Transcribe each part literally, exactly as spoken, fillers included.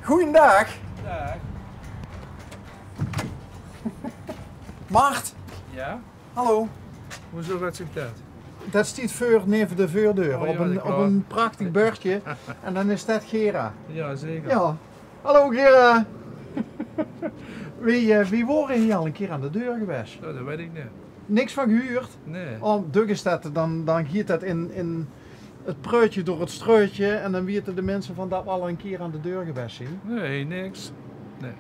Goeiendaag. Daag. Mart. Ja? Hallo. Hoezo, wat zegt dat? Dat stiet veur neve de veurdeur. Oh, op ja, een, dat op klopt. Een prachtig bordje. En dan is dat Gera. Ja, zeker. Ja. Hallo Gera. Wie, eh, wie wore hie al een kier aan de deur gewaes? Ja, dat weet ik niet. Niks van gehuurd? Nee. Oh, duk is dat, dan, dan giet dat in, in het preutje door het streutje en dan wete de minse van dat we al een kier aan de deur gewaes zien. Nee, niks. Nee.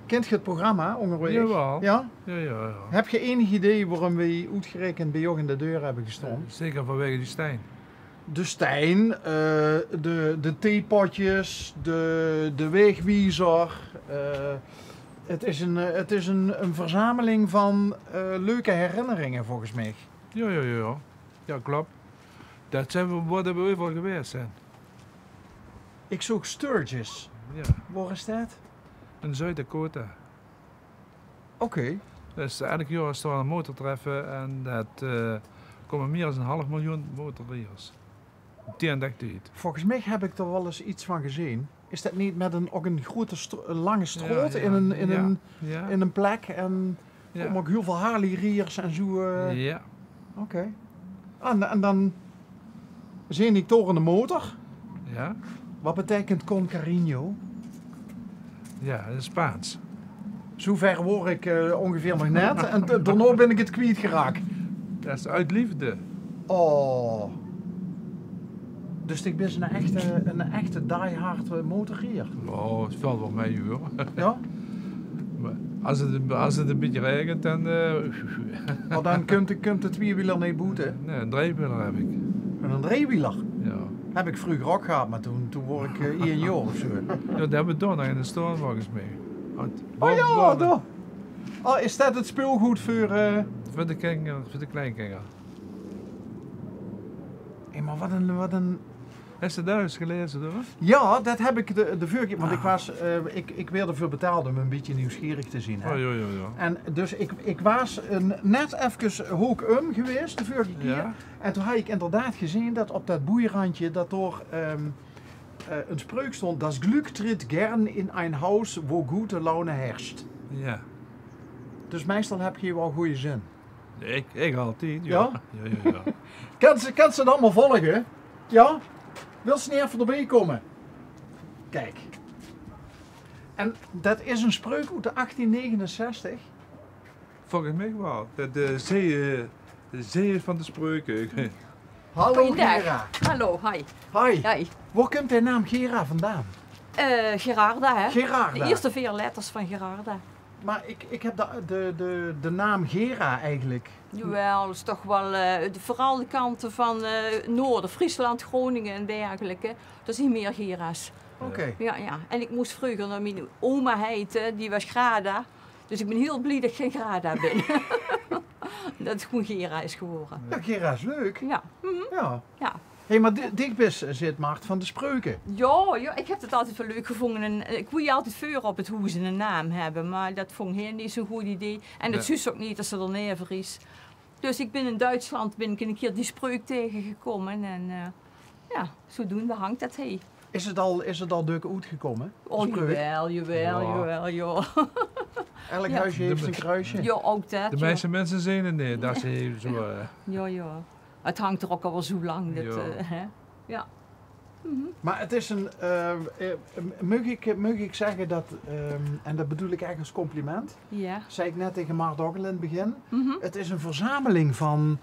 Kent ge het programma Ongerweeg? Jawel. Ja? Ja, ja, ja. Hebt ge enig idee waarom we oetgerekend bij joch in de deur hebben gestaan? Zeker vanwege die stein. De stein, eh, de, de theepotjes, de, de weegwiezer. Eh, het is een, eh, het is een, een verzameling van, eh, leuke herinneringen, volgens mij. Ja, ja, ja, ja. Ja, klopt. Dat zijn we, wat we overal geweest zijn. Ik zoog Sturgis. Ja. Waar is dat? In Zuid-Dakota. Oké. Dus elk jaar is er een motortreffe en dat, eh, komen meer dan een half miljoen motorrijders. Op die en dek tijd. Volgens mij heb ik er wel eens iets van gezien. Is dat niet met een, ook een grote stro-, een lange straat in een, in een, in een plek en er komen ook heel veel Harley-rijders en zo, eh? Ja. Oké. Ah, en, en dan zeen ik door een motor. Ja. Wat betekent con cariño? Ja, dat is Spaans. Zo ver wor ik, eh, ongeveer nog net. En d-, daarna ben ik het kwietgeraakt. Dat is uit liefde. Oh. Dus ik ben een echte, een echte diehard, eh, motorrider. Oh, het valt wel mee, hoor. Ja? Maar als het, als het een beetje regent, dan, eh, maar dan kunt de, kunt de tweewieler niet boete? Nee, een driewieler heb ik. En een driewieler? Ja. Heb ik vroeger ook gehad, maar toen, toen wor ik, eh, één jaar of zo. Ja, dat hebben we toch nog in de storm volgens mij. Oh ja, toch. Oh, is dat het speelgoed voor, eh, voor de kinder, voor de kleinkinder? Hé, maar wat een, wat een Is het daar eens gelezen, hoor? Ja, dat heb ik de, de vorige keer, want ik was, eh, ik, ik werd ervoor betaald om een beetje nieuwsgierig te zien, hè. Oh, ja, ja, ja. En dus ik, ik was een, net even hook um geweest de vorige keer. Ja. En toen had ik inderdaad gezien dat op dat boeirandje dat door, ehm, eh, een spreuk stond: Das Glück tritt gern in ein Haus, wo gute Laune herrscht. Ja. Dus meestal heb je wel goede zin. Ik, ik altijd, ja. Ja? Ja, ja, ja. Kan ze, kan ze het allemaal volgen? Ja? Wil ze niet even erbij komen? Kijk. En dat is een spreuk uit de achttien negenenzestig. Volgens mij wel. De, de zee, eh, de zee van de spreuken. Hallo, Gera. Hallo, hi. Hi. Hi. Waar komt de naam Gera vandaan? Eh, Gerarda, hè? Gerarda. De eerste vier letters van Gerarda. Maar ik, ik heb de, de, de, de naam Gera eigenlijk. Jawel, is toch wel, eh, de, vooral de kanten van, eh, noorden, Friesland, Groningen en dergelijke. Daar zien meer Gera's. Oké. Ja, ja. En ik moest vroeger naar mijn oma heten, die was Grada. Dus ik ben heel blij dat ik geen Grada ben. Dat het gewoon Gera is geworden. Ja, Gera is leuk. Ja. Mhm. Ja. Ja. Hé, maar di-, dich bis, eh, zit Mart van de spreuken. Ja, ja, ik heb het altijd wel leuk gevonden. En, eh, ik wil je altijd voor op het hoes een naam hebben, maar dat vond hij niet zo'n goed idee. En dat zuus ook niet als ze er never is. Dus ik ben in Duitsland, ben ik een keer die spreuk tegengekomen. En, eh, ja, zodoende hangt dat, hé. Is het al, is het al duk oetgekomme? Oh, jawel, jawel, jawel, ja. Elk huisje heeft een kruisje. Ja, ook dat, de meeste mensen zijn er niet, dat ze even zo, eh. Ja, ja. Het hangt er ook al wel zo lang, dat, eh, hè. Ja. Mhm. Maar het is een, eh, eh, mag ik, mag ik zeggen dat, ehm, en dat bedoel ik echt als compliment, zei ik net tegen Mart ook al in het begin, het is een verzameling van,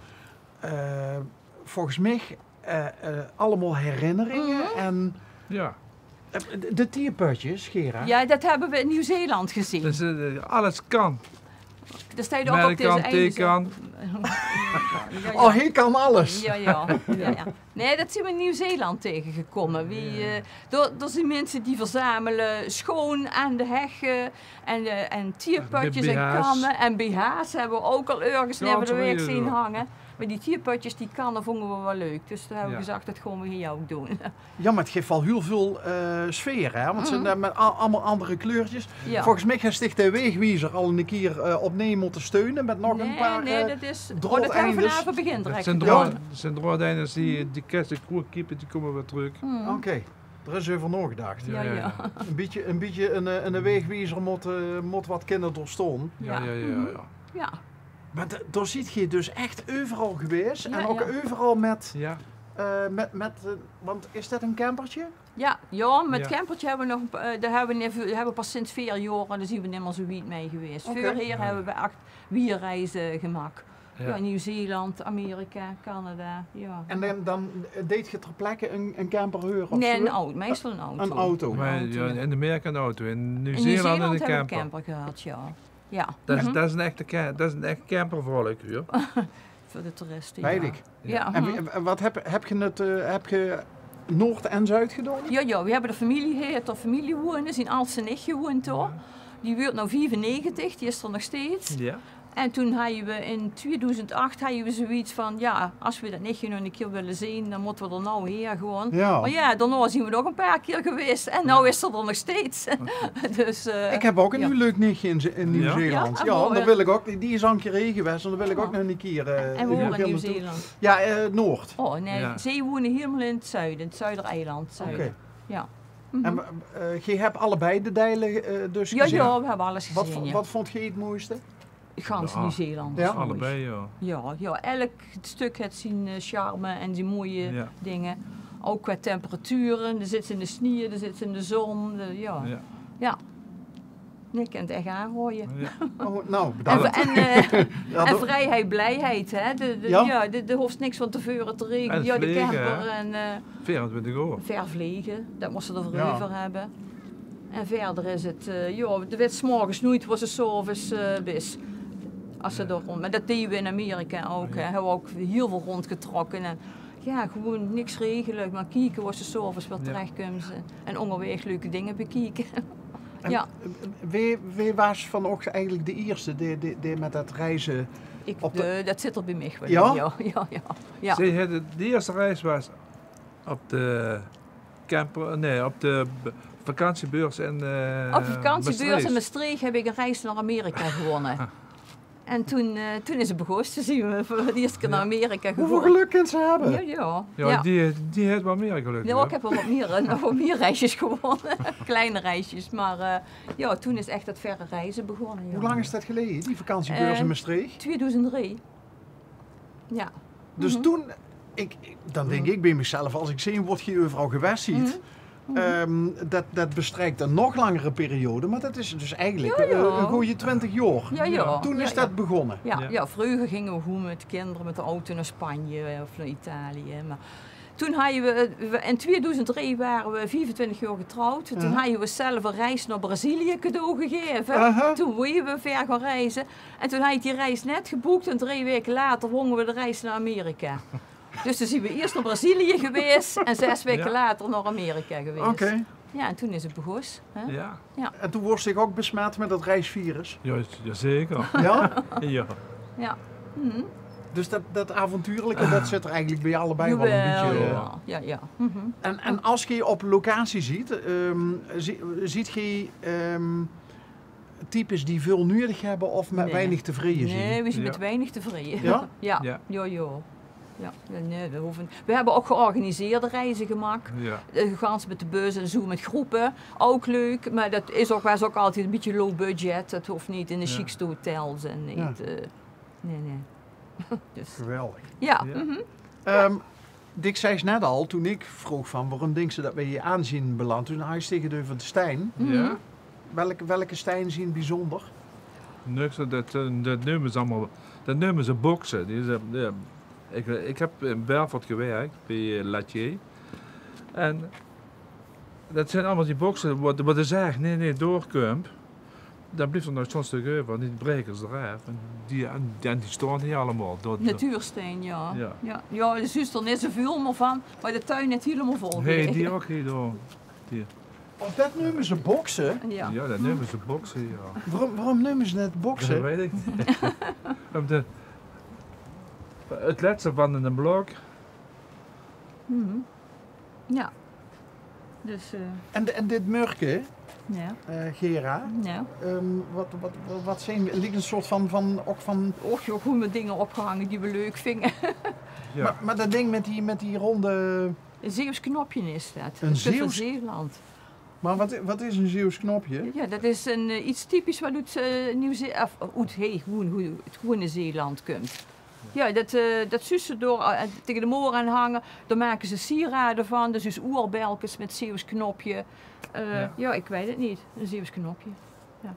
eh, volgens mij, eh, eh, allemaal herinneringen en, eh, de, de tierpötjes, Gera. Ja, dat hebben we in Nieuw-Zeeland gezien. Dus, eh, alles kan. Daar staat ook op deze kan, thee kan. Ja, ja. Oh, hij kan alles. Ja, ja. Ja, ja. Nee, dat zien we in Nieuw-Zeeland tegengekomen. Wie, eh, daar, daar zijn mensen die verzamelen schoon aan de heggen en, eh, en tierpötjes en kannen. En B H's hebben we ook al ergens neven de weeg zien hangen. Maar die tierpötjes, die kannen, vonden we wel leuk. Dus toen hebben we gezegd, dat gaan we hier ook doen. Ja, maar het geeft wel heel veel, eh, sfeer, hè? Want ze hebben allemaal andere kleurtjes. Ja. Volgens mij is de weegwiezer al een keer, eh, opnieuw moeten steunen met nog een paar, eh, draadeindes. Nee, nee, dat is, oh, dat hebben we vanaf het begin direct gedaan. Dat zijn draad-, dat zijn draadeindes die, die kerst- en kroegkippen, die komen weer terug. Oké. D'r is euver naogedach. Jao, jao. Ein bietje, ein bietje ein, eh, ein waegwiezer mót, eh, mót wat kinne doorsjtoon. Jao, jao, jao. Mer d-, dao zeet geer dus ech euveral gewaes en ouch euveral mit, eh, mit, mit, eh, want is det ein camperke? Jao, jao, mit camperke höbbe v'r nog ein pa-, eh, dao höbbe v'r, höbbe v'r pas sinds veer jaor, en dao zeen v'r nimmer zo wied mei gewaes. Veurhaer höbbe v'r ech wied reize gemaak. Jao, Nieuw-Zeeland, Amerika, Canada, jao. En dan, dan deet geer ter plekke ein, ein camper hure of zo? Nae, ein auto, meistal ein auto. Ein auto. Mer jao, in Amerika ein auto, in Nieuw-Zeeland ein camper. In Nieuw-Zeeland höbbe v'r ein camper gehad, jao. Jao. Det is, det is ein echte ca-, det is ein ech campervolk, huur. Veur de toeriste, jao. Weit ik. Jao. En wie, en wat höb, höb geer 't, eh, höb geer Noord en Zuid gedaon? Jao, jao, v'r höbbe de femilie haer, de femilie woont, zien aldste nicht woont dao. Die wuuert noe viefennegentig, die is d'r nog steeds. Jao. En toen hadde v'r in tweedoezend ach hadde v'r zoiets van, jao, es v'r det nichtje nog ein kier wille zeen, dan mótte v'r d'r noe haer gewoen. Jao. Mer jao, daonao zeen v'r nog ein paar kier gewaes. En noe is ze d'r nog steeds. Dus, eh, ik höb ouch ein hiel leuk nichtje in, in Nieuw-Zeeland. Jao, dao wil ik ouch, die is al ein kier haer gewaes en dao wil ik ouch nog ein kier, eh, en v'r wore in Nieuw-Zeeland. Jao, eh, Noord. Oh, nae, ze woene hielemaol in 't zuide, in 't zuidereiland, zuide. Oké. Jao. En, eh, geer höb allebei de deile, eh, dus gezeen? Jao, jao, v'r höbbe alles gezeen, jao. Wat vónd geer 't mooiste? Gans Nieuw-Zeeland is mooi. Allebei, jao. Jao, jao, elk stök haet zien, eh, charme en zien mooie dinger. Ouch qua temperatuur, dan zits se in de snieë, dan zits se in de zon, de, jao. Jao. Nae, ik kin 't ech aanraoje. Jao. Oh, noe, bedank. En, en, eh, en vrijheid, blijheid, hè. De, de, jao, de, de hoofs niks van te veure te regele. Jao, de camper en, eh, veerentwintig oor. Ver vlege, det mós se d'r veur euver höbbe. En wiejer is 't, eh, jao, de wits 's morges noeit wo se 's aoves, eh, bis. Es se dao rónd, mer det deje v'r in Amerika ouch, hè. Höbbe v'r ouch hiel väöl róndgetrokke. En jao, gewoen niks regele, mer kieke wo se 's aoves weer terechkums. En óngerwaeg leuke dinger bekieke. En, eh, wae, wae waas van uch eigelik de ierste dae, dae, dae mit det reize op de... Ik, eh, det zit d'r bie mich waal in, jao, jao, jao. Zie haet de ierste reis waas op de camper, nae, op de b-, vakantiebeurs in, eh, Mestreech. Op de vakantiebeurs in Mestreech höb ik ein reis nao Amerika gewónne. En toen, eh, toen is 't begós. Toen zien v'r veur de ierste kier nao Amerika gewónne. Hoeväöl gelök kins se höbbe? Jao, jao. Jao, die, die haet waal mieë gelök, jao. Ik höb waal wat mieë, eh, nog wat mieë reisjes gewónne. Kleine reisjes, mer, eh, jao, toen is ech det verre reize begónne, jao. Wie lang is det geleje, die vakantiebeurs in Mestreech? Eh, tweedoezend drie. Jao. Dus toen, ik, ik, dan dink ik bie mezelf, es ik zeen wo geer euveral gewaes zeet, ehm, det, det bestrekt ein nog langere periode, mer det is dus eigelik, eh, ein gooj twintig jaor. Jao, jao. Toen is det begónne. Jao, jao, vreuger ginge v'r gewoen mit de kinder mit de auto nao Spanje of nao Italië, mer toen hadde v'r, eh, v'r, in tweedoezend drie wore v'r viefentwintig jaor getrouwd. Toen hadde v'r ós zelf ein reis nao Brazilië cadeau gegaeve. Toen wólle v'r weer gaon reize. En toen had ik die reis net geboekt en drie waeke later wónge v'r de reis nao Amerika. Dus toen zien v'r iers nao Brazilië gewaes en zes waeke later nao Amerika gewaes. Oké. Jao, en toen is 't begós, hè? Jao. En toen woors se ouch besmet mit det reisvirus? Jao, jazeker. Jao? Jao. Dus det, det avontuurlike, det zit d'r eigelik bie allebei waal ein bietje, eh. Jao, jao. En, en es geer op locatie zeet, ehm, zie-, zeet geer, ehm, types die väöl nuuedig höbbe of mit weinig tevreje zeen? Nae, v'r zeen mit weinig tevreje. Jao? Jao, jao. Jao, nae, v'r hove, v'r höbbe ouch georganiseerde reize gemaak. Eh, gans mit de bus en zo, mit groepe. Ouch leuk, mer det is ouch, waas ouch altied ein bietje low budget. Det hoof neet in de sjiekste hotels en neet, eh, nae, nae. Dus. Geweldig. Jao. Ehm, Dick, zeis net al, toen ik vroog van: "Waorum dinks se det v'r hie aan zien beland?" Toen haws se 't euver de stein. Welke, welke stein zien biezunder? Niks, det, eh, det neume ze allemaol, det neume ze bokse. Die is, eh, ik, ik höb in Belfort gewirk bie, eh, Latier. En det zien allemaol die bokse wo, wo de zaag neet, neet doorkump. Dan blief d'r nog zo'n stök euver, die breke ze d'raaf. En die, en, en die staon hie allemaol. Natuurstein, jao. Jao, de zuus d'r neet zoväöl mieë van, mer de tuin haet hielemaol vol geligke. Nae, die ouch hie door. Die. Och, det neume ze bokse? Jao, det neume ze bokse, jao. Waorum, waorum neume ze det bokse? Det weit ik neet. Ómdet 't lètste van 'n blok. Jao. Dus, eh. En, en dit mörke, Ja. Eh, Gera. Ja. Ehm, wat, wat, wat zien, liek 'n soort van, van, ok van... Och joh, gewoen mèt dinger opgehange die we leuk vinge. Ja. Maar, maar dat ding met die, met die ronde... 'n Zeeuws knopje is dat. 'n Zeeuws... Zeeland. Maar wat, wat is 'n Zeeuws knopje? Ja, dat is 'n, eh, iets typisch wat oet, eh, Nieuw-Ze-, of oet, hey, gewoen, gewoen, 't gewoene Zeeland kump. Ja, dat, eh, dat zuus se door, eh, tege de moer aan hange. Dao make ze sieraden van. Dus, dus oerbelkes met Zeeuws knopje. Eh, ja. Ja, ik weit 't neet. 'n Zeeuws knopje. Ja.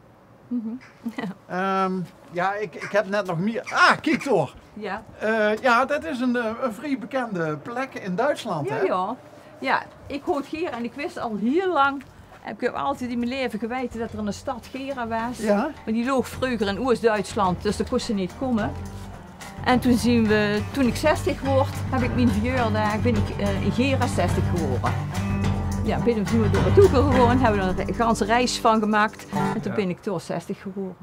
Ehm, ja, ik, ik heb net nog mier... Ah, kiek door. Ja. Eh, ja, dat is 'n, eh, 'n vrie bekende plek in Duitsland, hè? Ja, ja. Ja, ik hoot Gera en ik wis al hiel lang, ik heb altied in mien leve geweite dat er 'n stad Gera waas. Ja. Maar die loog vreuger in Oost-Duitsland, dus dao kós se neet kómme. En toen zien we, toen ik zestig woort, heb ik mien verjaordaag, bin ik, eh, in Gera zestig gewore. Ja, bin ik toen door de toeker gewoen, hebbe we 'n ganse reis van gemaakt. En toen bin ik door zestig gewore.